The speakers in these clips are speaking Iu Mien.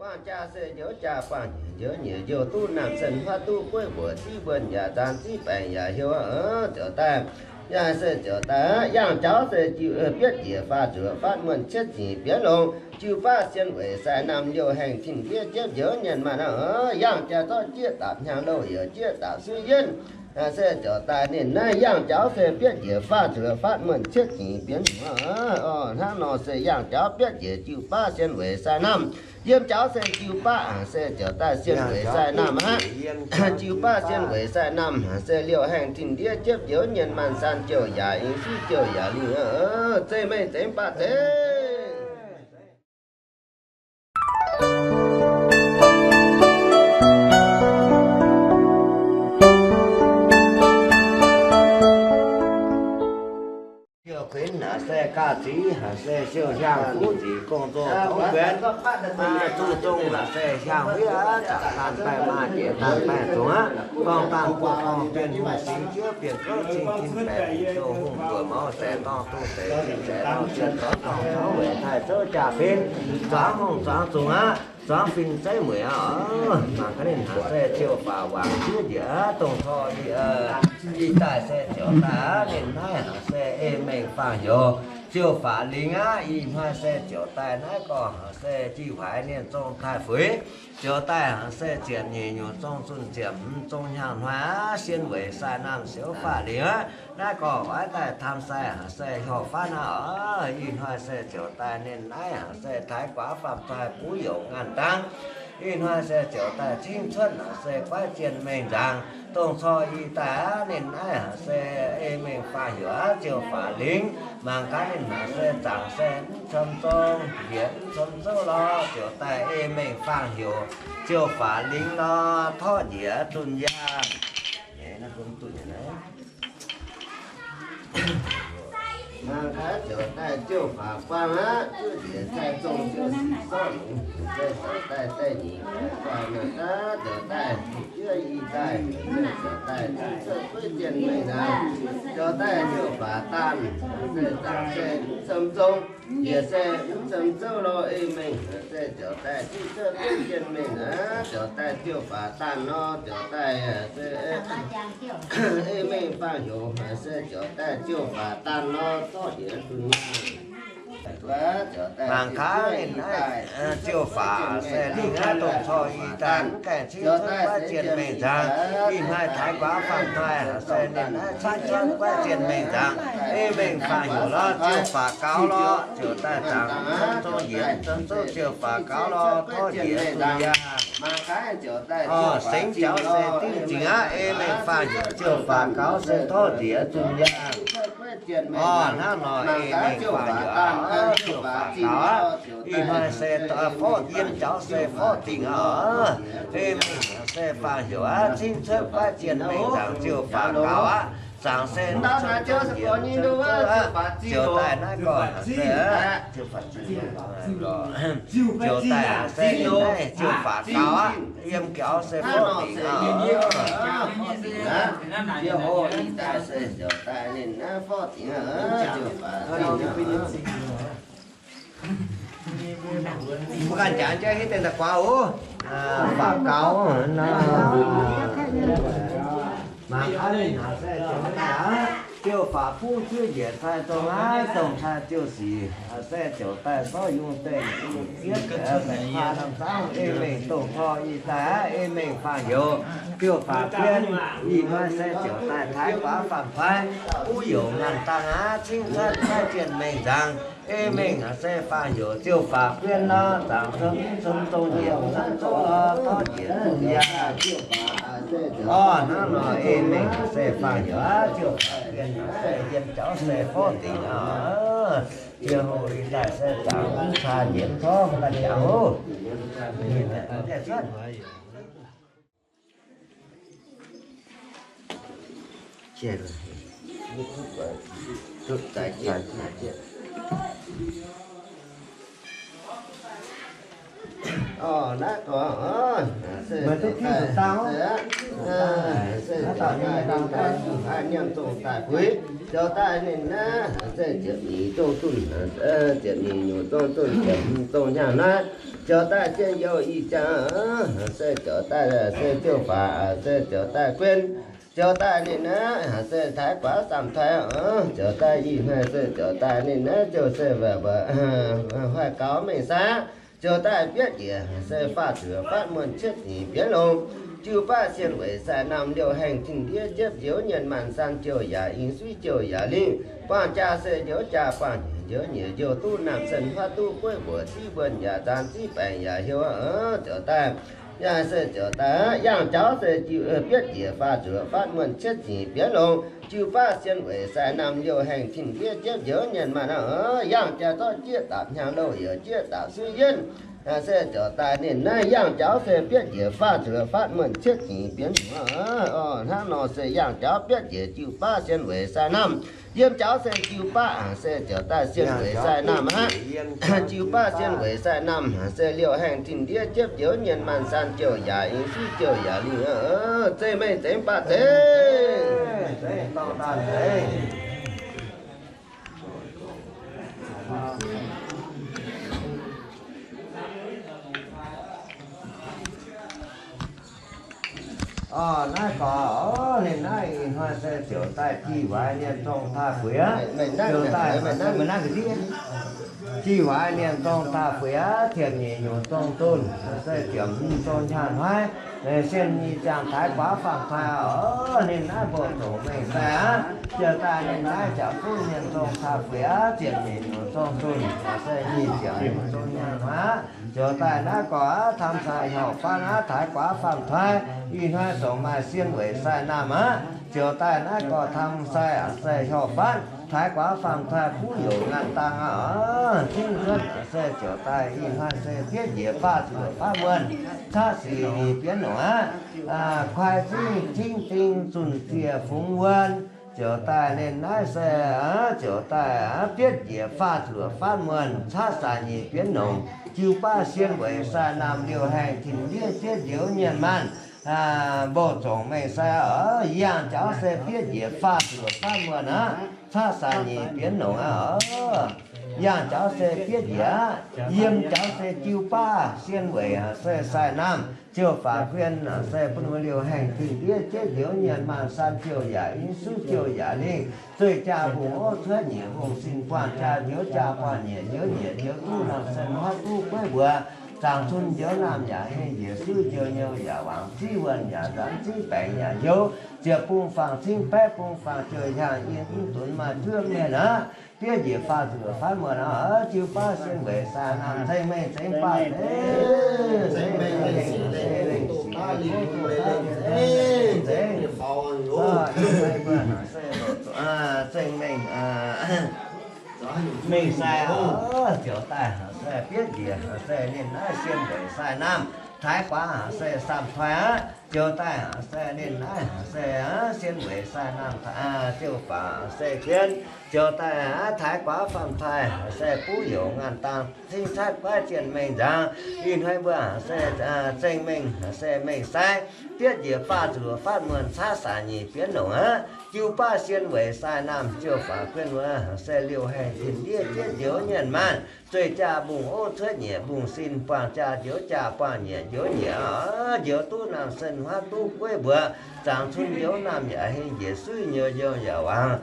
Buangh jaa se njoux jaa, buangh nyeic njoux nyeic, njoux duqv naamh sen, huaav duqv gueiv mbuoqc, ziqv mbuonx yaac nzaanx, ziqv baengc yaac heuc, ziouc daaih. Yangh se ziouc daaih, yangh jaux se jiu, bietv njiec faah nzuoqc, fatv muonh cietv zic bienv longx, jiu baav sien weic sai naamh, liouh haengh tin-ndiev jiepv njoux nyienh maanh aqv. Yangh jaax zorqv jieqv dapc hnyangx louh, yaac jieqv dapc suiv yienv. Se ziouc daaih ninh naaiv yangh jaux se bietv njiec faah nzuoqc, fatv muonh cietv zic bienv longx. Hnangv nor se yangh jaux bietv njiec jiu baav sien weic sai naamh, yiem jaux se jiu baav se ziouc daaih sien weic sai naamh aqv. Jiu baav sien weic sai naamh se liouh haengh tin-ndiev jiepv njoux nyienh maanh, san jouh yaac ing, suiv jouh yaac lingh. Zeiv mengh zengx baav zeiv. Siou-kuinx haic se ga'zic, haic se siou-hiaang fuqv zic gong-zoh tongv guenx, zuqc zong haic se hiaang huiv aqv, zaangc daanh baeqc maaz, jiex daanh baeqc zungx aqv, gorngv daanh buoz-gorngv bienh hungh, singx jieqv bienh kouv, cing tin baeqc bienh zouh, hungh buoz maux saeqc dorngh, dungh saeqc zinh saeqc dorngh, zienh zorngv dorngh caux weic taaih zouv jaa-fin, zuangx hungh zuangx zungx aqv, zuangx fin zeiv mueic aqv. Mangc gaax ninh haic se ziouv faaux waangc juov njiec aqv, dongh corc ih, ih daaih se ziouc daaih aqv. Ninh naaiv haic se ei mengh faam-hyouz ziouv faatv lingz aqv. Ih hnoi se ziouc daaih naaiv gorngv haic se jih huaax ninh zong taaih fuix, ziouc daaih haic se ziepc nyeic nyungc zong zunh ziepc hmz zong hnyangx hnoi aqv. Sien weic sai naamh siouv faatv lingz aqv. Naaiv gorngv oix daaih tam sai haic se hiuv faanv aqv. Ih hnoi se ziouc daaih ninh naaiv haic se taaix guaax faam-taaix buv youz ngaanh dangv. Ih hnoi se ziouc daaih cingv cuotv haic se guaiv zien mengh nzaangc. Dongh corc ih daaih aqv, ninh naaiv haic se ei mengh faam-hyouz aqv, ziouv faatv lingz. Mangc gaax ninh haic se zaangc se mv cam zong, njiec mv cam zouv lorz, ziouc daaih ei mengh faam-hyouz ziouv faatv lingz lorz, torv njiec zunh yaangh. Mangc gaax ziouc daaih ziouv faatv buangh aqv, zuov njiec sai zong ziouc sic sortv longx, se ziouc daaih daaih nyeic guaax naaic daaih ziouc daaih fu'jueiv i daaih, se ziouc daaih cingv cuotv guaiv zien mengh nzaangc, ziouc daaih ziouv faatv daanh, se zaangc se mv cam zong, njiec se mv cam zouv lorz ei mengh, se ziouc daaih cingv cuotv guaiv zien mengh aqv, ziouc daaih ziouv faatv daanh nor, ziouc daaih se ei mengh faam-hyouz, se ziouc daaih ziouv faatv daanh nor, zorqv njiec zunh yaangh. Mangc gaax ninh naaiv ziouv faatv se lingh aqv, dongh corc ih daaih mv gaengh cingv cuotv guaiv zien mengh nzaangc. Ih hnoi taaix guaax faam-taaix se ninh naaiv cingv cuotv guaiv zien mengh nzaangc. Ei mengh faam-hyouz lorz ziouv faatv gaux lorz, ziouc daaih zaangc mv cam zong, njiec mv cam zouv, ziouv faatv gaux lorz, torv njiec zunh yaangh. Orv, sengx jaux se diuv zingx aqv. Ei mengh faam-hyouz ziouv faatv gaux se torv njiec zunh yaangh. Orv, hnangv nor ei mengh faam-hyouz aqv, ziouv faatv gaux aqv. Ih hnoi se forv yiem jaux se forv dingc aqv. Ei mengh se faam-hyouz aqv, cingv cuotv guaiv zien mengh nzaangc ziouv faatv gaux aqv. Zaangc se mv cam zong, njiec mv cam zouv aqv. Ziouc daaih naaiv gorngv se ziouc daaih se ninh naaiv ziouv faatv gaux aqv. Yiem jaux se forv dingc aqv. Mbuo ganh jangx jienv hitv deix daaih guaax oc. Faatv gaux nor. Mangc gaax ninh haic se ziouc daaih, ziouv faatv buv zuov njiec sai zong aqv, dongh cai ziouv sic se ziouc daaih zorqv yungh deic-bung zieqv, aa, lamh zaangv ei mengh dongh corc ih daaih aqv. Ei mengh faam-hyouz ziouv faatv bien, ih hnoi se ziouc daaih taaix guaax faam-taaix buv youz ngaanh dangh aqv, cingv cuotv guaiv zien mengh nzaangc. Ei mengh haic se faam-hyouz ziouv faatv bien nor, zaangc cun cun dongh njiec cun zouv lorz, torv njiec zunh yaangh. Orv, hnangv nor ei mengh haic se faam-hyouz aqv, ziouv faatv bien nor se yiem jaux se forv dingc aqv. Ziouv hungh ih daaih se zaangc mv caa njiec torv mv daaih jangx oc. Orv, naaiv gorngv, se ziouc daaih, se ziouc daaih ninh daaih haiz nyiemc dongh daaih buix, ziouc daaih ninh naaiv se ziepc nyeic dongh dunh, ziepc nyeic nyungc dongh dunh, ziepc hmz dongh hnyangx naaiv. Ziouc daaih zien youh ih jangx, se ziouc daaih se ziouc faaux, se ziouc daaih guon, ziouc daaih ninh naaiv se taaix guaax samh toi, ziouc daaih ih hnoi se ziouc daaih ninh naaiv ziouc se waac waac haih gaux mengh sai, ziouc daaih bietv njiec se faah zuoqc fatv muonh cietv nyeic bienv longx, jiu baav sien weic sai namh liouh haengh tin-ndiev jiepv njoux nyienx maanh san jouh yaac ing suiv jouh yaac lingh, buangh jaa se njoux jaa buangh nyeic njoux nyeic njoux duqv namh sen huaav duqv gueiv mbuoqc ziqv mbuonx yaac nzaanx ziqv baengc yaac heuc, ziouc daaih yangh se ziouc daaih yangh jaux se jiu bietv njiec faah zuoqc fatv muonh cietv nyeic bienv longx, jiu baav sien weic sai namh liouh haengh tin-ndiev jiepv njoux nyienx maanh aqv, yangh jaax zorqv jieqv dapc hnyangx louh yaac jieqv dapc suiv yienv, se ziouc daaih ninh naaiv yangh jaux se bietv njiec faah zuoqc fatv muonh cietv nyeic bienv longx aqv. Hnangv nor se yangh jaux bietv njiec jiu baav sien weic sai namh, yiem jaux se jiu baav se ziouc daaih sien weic sai namh aqv. Jiu baav sien weic sai namh se liouh haengh tin-ndiev jiepv njoux nyienx maanh san jouh yaac ing suiv jouh yaac lingh, zengc mengh zengc baav zengc. Orv, naaiv gorx, ninh naaiv ih hnoi se ziouc daaih jih waaic mienh zong taaih fuix aqv. Ziouc daaih meih naaiv ga'ndiev jih waaic mienh zong taaih fuix aqv. Ziepc nyeic nyungc zong zunh, se ziepc hmz zong nyaanh hnoi, sien nyeic ziangh taaix guaax faam-taaix orv, ninh naaiv mbuo zongc mengh sai aqv. Ziouc daaih ninh naaiv ziouc duqv mienh zong taaih fuix aqv. Ziepc nyeic nyungc zong zunh, se nyic ziepc nyungc zong nyaanh hnoi aqv. Ziouc daaih naaiv gorx aqv, Tam sai hnyouv faanv aqv, taaix guaax faam-taaix, ih hnoi zongc maaih sien weic sai namh aqv. Ziouc daaih naaiv gorx Tam sai aqv, se hnyouv faanv, taaix guaax faam-taaix, buv youc ngaanh dang aqv. Cingv cuotv se ziouc daaih ih hnoi se bietv njiec faah zuoqc fatv muonh, caqv sic nyeic bienv longx aqv. Kuaai zingv cingv ding zunh ziec fungx wuonh, ziouc daaih ninh naaiv se, ziouc daaih bietv njiec faah zuoqc fatv muonh, caqv sic nyeic bienv longx, jiu baav sien weic sai namh liouh haengh tin-ndiev jiepv njoux nyienx maanh, mbuo zongc mengh sai aqv. Yangh jaux se bietv njiec faah zuoqc fatv muonh aqv, caqv sic nyeic bienv longx aqv. Yangh jaux se bietv njiec aqv. Yiem jaux se jiu baav sien weic se sai namh, ziouc faaux kuien se bun liouh haengh tin-ndiev jiepv njoux nyienx maanh san jouh yaac ing suiv jouh yaac lingh, zueih jaa mbungh ov cuotv nyeic mbungh sin buangh jaa njoux jaa buangh nyeic njoux nyeic njoux duqv namh sen huaav duqv gueiv mbuoqc, zaangc cun njoux namh yaac hengh njiec suiv njoux nyouh yaac wangc ziqv wuonh yaac nzaanx ziqv baengc yaac heuc, ziepc bung fangx cingv baeqv bung fangx jouh hiaangx in mv dunx maaih juov mienh aqv. Bietv njiec faah zuoqc fatv muonh aqv. Jiu baav sien weic sai namh zengc mengh zengc baav zengc, zengc mengh, zengc mengh, mengh sai aqv. Ziouc daaih se bietv njiec se ninh naaiv sien weic sai namh, taaix guaax se saam-toi aqv. Ziouc daaih se ninh naaiv se sien weic sai namh, ziouc faaux se kuien. Ziouc daaih taaix guaax faam-taaix se buv youc ngaanh dang cingv catv guaiv zienh mengh nzangc. Ih hnoi mbuo se zengc mengh se mengh sai, bietv njiec faah zuoqc fatv muonh caqv sic nyeic bienv longx aqv. Jiu baav sien weic sai namh ziouc faaux kuien wuov se liouh haengh tin-ndiev jiepv njoux nyienx maanh, zueih jaa mbungh ov cuotv nyeic mbungh sin, buangh jaa njoux jaa buangh nyeic njoux nyeic, njoux duqv namh sen huaav duqv gueiv mbuoqc, zaangc cun njoux namh yaac hengh njiec suiv njoux nyouh yaac wangc,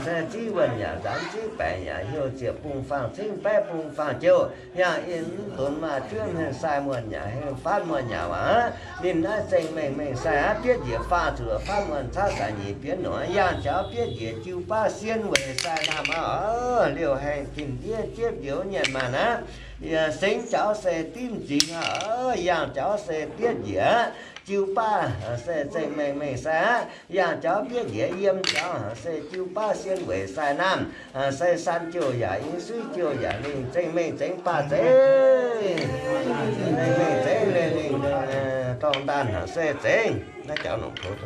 se ziqv wuonh yaac nzaanx ziqv baengc yaac heuc ziepc bung fangx cingv baeqv bung fangx jouh, hiaangx in mv dunx maaih juov mienh sai muonh yaac hengh fatv muonh yaac wangc aqv. Ninh naaiv zengc mengh mengh sai aqv. Bietv njiec faah zuoqc fatv muonh caqv sic nyeic bienv longx aqv. Yangh jaux bietv njiec jiu baav sien weic sai namh aqv. Liouh haengh tin-ndiev jiepv njoux nyienx maanh aqv. Sengx jaux se dimv nzingx aqv. Yangh jaux se bietv njiec aqv. Jiu baav se zengc mengh mengh sai aqv. Yangh jaux bietv njiec yiem jaux se jiu baav sien weic sai namh, se san jouh yaac ing, suiv jouh yaac lingh, zengc mengh zengc baav zengc. Mengh mengh zengc, lingh lingh, dorngh ndaanh se zengc. Naaiv jaux nongc koux.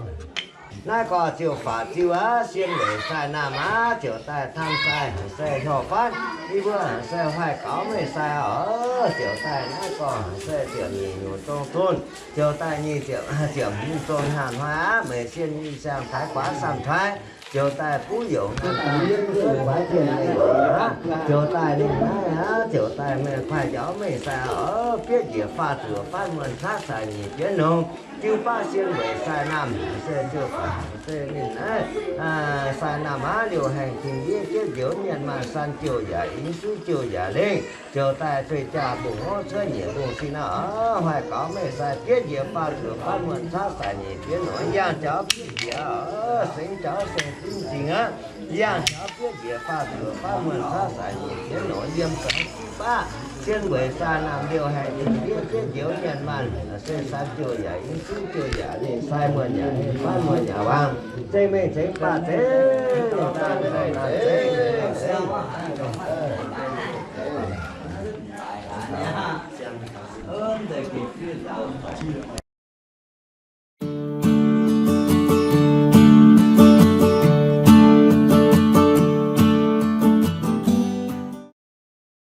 Naaiv gorx ziouc faaux ziu aqv, sien weic sai namh aqv. Ziouc daaih Tam sai se hnyouv fatv, yie mbuo se hoic gaux meih sai oc. Ziouc daaih naaiv gorx se ziouc nyic nyungc zong zunh, ziouc daaih nyic ziepc, ziepc hmz zong nyaanh hnoi aqv. Meih sien nyic ziangh taaix guaax saam-toi, ziouc daaih buv youc naaiv, ziouc daaih ninh naaiv aqv, ziouc daaih meih kuaaiv jauv meih sai oc, bieiv njiec faah zuqc faanv muonh caqv saaix nyeic bienv nongx, jiu baav sien weic sai naamh, se ziouc se ninh naaiv sai naamh aqv, liouh haengh tin-ndiev bieiv njoux mienh maanh san jouh yaac ing, suiv jouh yaac lengh, ziouc daaih zueih jaax mbungv hov cuotv nyeic mbungv sin aqv. Haih gaux meih sai bieiv njiec faah zuqc faanv muonh caqv saaix nyeic bienv nongx, yangh jauv bieiv njiec, sengx jauv sengx zingh aqv. Yangh jauv bieiv njiec faah zuqc faanv muonh caqv saaix nyeic bienv nongx, yiem zoux jiu baav sien weic sai naamh, liouh haengh tin-ndiev bieiv njoux mienh maanh se san jouh yaac ing, suiv jouh yaac lengh, sai muonh yaac heh, faanv muonh yaac wangc, zengc mengh zengx baac zengc, dangh zengc, zengc, zengc.